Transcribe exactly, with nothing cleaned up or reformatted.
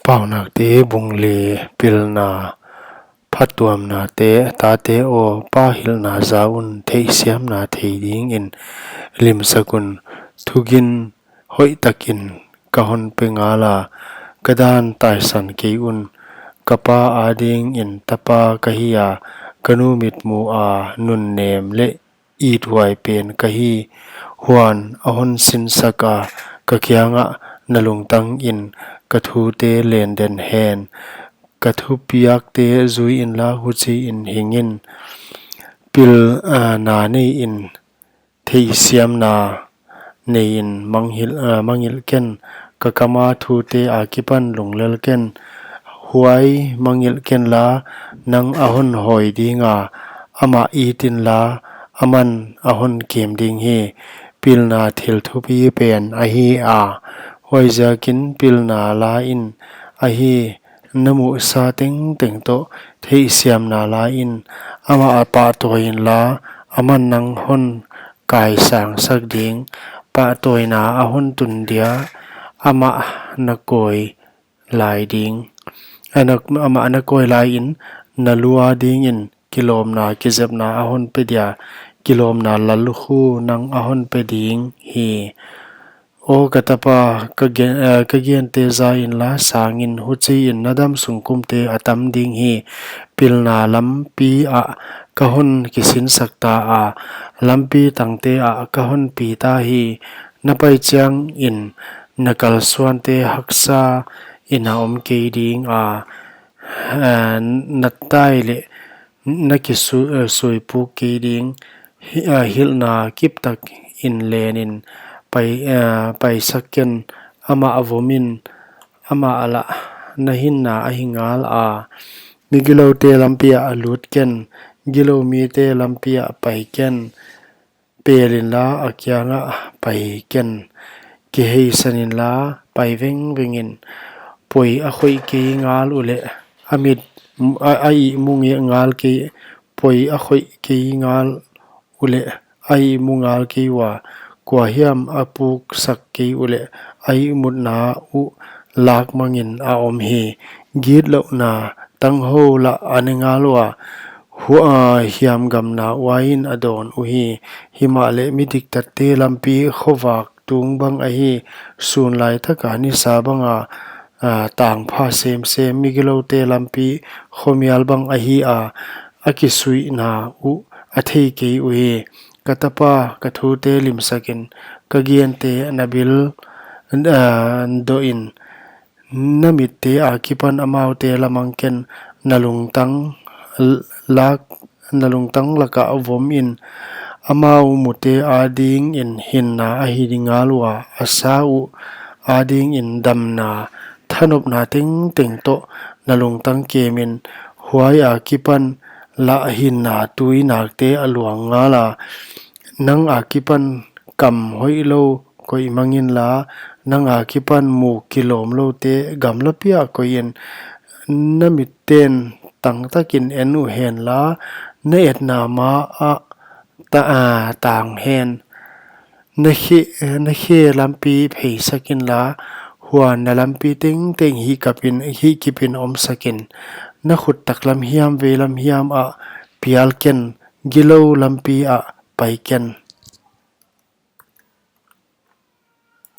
Paunakte bung li. Pilna phattuamnate. Tate aw, pa hilhna za un, theihsiamna thei dingin limsak un. Thugin hoihtakin ka hon pe ngal a, ka dan taisan kei un. Ka pa adingin tapa ka hi a, ka nu mitmuh a nunnem leh ithuai pen ka hi. Huan a hon sinsak a, ka kiangah, na lungtangin ka thute len den hen. Ka thupiakte zui inla, huchiin hing in. Pilna nei in, theihsiamna nei in, mangngilh, ah, mangngilh ken. Ka kama thute akipan lunglel ken. Huai mangngilh ken la, nang a hon hawi ding a, amah it inla, aman a hon kem ding hi. Pilna thil thupi pen ahi a, huaiziakin pilna la in ahi. Na muhsa tengteng toh theihsiamna la in, amah pahtawi inla, aman nang hon kaisangsak ding. Pahtawina a hon tun dia, amah na kawi lai ding. Ana, amah na kawi lai in, na lu adingin kilawmna kizepna a hon pe dia, kilawmna lal khu nang a hon pe ding hi. Aw ka tapa, ka gen, eh, ka gente za inla sang in, huchiin na damsung kumte a tam ding hi. Pilna lampi ah ka hon kisinsak ta a, lampi tangte ah ka hon pi ta hi. Na pai chiangin na kalsuante haksa in a om kei ding a, eh, na tai leh na kisu-, eh, suipuk kei ding. Hi-, eh, hilhna kiptak in len in pai, eh, paisak ken. Amah a vom in, amah lah na hinna ahi ngal a. Migiloute lampi ah lut ken, gilou mite lampi ah pai ken. Pel inla a kiangah pai ken. Kiheisan inla pai vengveng in. Poi a khoih kei ngal uleh, a mit, a, a ihmu nge-, ngal kei, poi a khoih kei ngal uleh, a ihmu ngal kei ua. Kua hiam a puksak kei uleh, a ihmutna uh lak mangin a om hi. Gitlouhna tanghou lah a ne ngal ua, hua, hiamgamna uain a dawn uhi. Himahleh midiktatte lampi khovak tung bang ahi. Sun laitaka nisa banga, ah, tangpha semsem. Migiloute lampi khomial bang ahi a, a kisuihna uh a thei kei uhi. Ka tapa, ka thute limsak in, ka gente na bil, ah, doh in. Na mitte akipan amaute la mang ken. Na lungtang l-, lak, na lungtang lakah vom in. Amau mute adingin hinna ahi ding ngal ua, a sa uh adingin damna, thanopna tengteng toh na lungtang kem in. Huai akipan lah hinna tuinakte a luang ngal a. Nang akipan kam hoihlou koih mang inla, nang akipan muk kilawmloute gamla piah koih in. Na mitten tangtakin en uhen la, na etna ma ah ta-, ah, tang hen. Na khe, na khe lampi pheisak inla, huan na lampi tengteng hihkap in, hihkip in omsak in. Na khut taklam hiam veilam hiam ah pial ken, gilou lampi ah pai ken.